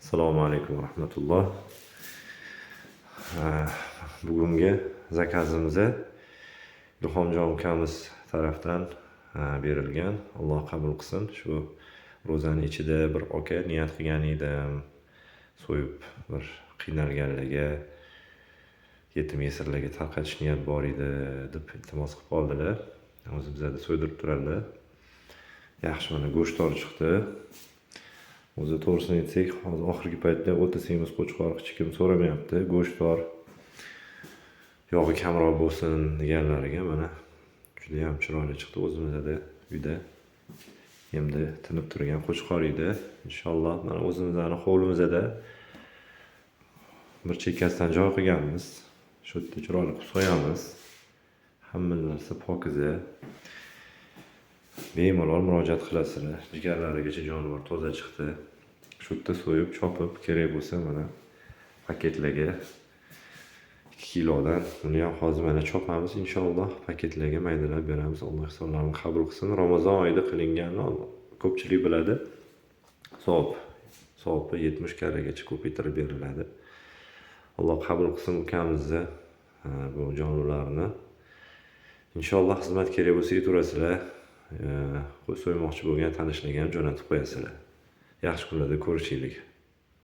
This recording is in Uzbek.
Assalomu alaykum va rahmatulloh. Bugungi zakazimiz Ilhomjon ukamiz tarafdan berilgan. Alloh qabul qilsin. Shu ro'zani ichida bir aka niyat qilgan edim. So'yib bir qiynalganlarga, yetim yesirlarga tarqatish niyat bor edi deb iltimos qilib qoldilar. O'zi bizada so'ydirib turadilar. Yaxshi, mana go'shtdor chiqdi. O'zi to'g'risini aytsak, hozir oxirgi paytda o'ta semiz qo'chqor hech kim so'ramayapti. Go'shtdor, yog'i kamroq bo'lsin deganlariga mana judayam chiroyli chiqdi. O'zimizda uyda endi tinib turgan qo'chqor edi. Inshaalloh mana o'zimizni hovlimizda bir chekkasidan joy qilganmiz. Shu yerda chiroyli qilib so'yamiz. Hamma narsa pokiza. Bemalol murojaat qilasizlar. Jigarlarigacha jonivor toza chiqdi. Shu yerda so'yib, chopib, kerak bo'lsa mana paketlarga 2 kilodan buni ham hozir mana chopamiz inshaalloh, paketlarga maydalab beramiz. Alloh ihsonlarini qabul qilsin. Ramazon oyida qilinganini ko'pchilik biladi. Savob, savobi 70 karragacha ko'paytirib beriladi. Alloh qabul qilsin ukamizni bu jonlilarni. Inshaalloh xizmat kerak bo'lsa aytaverasizlar. So'ymoqchi bo'lgan tanishlarga ham jo'natib qo'yasizlar. Yaxshi kunlarda ko'rishaylik.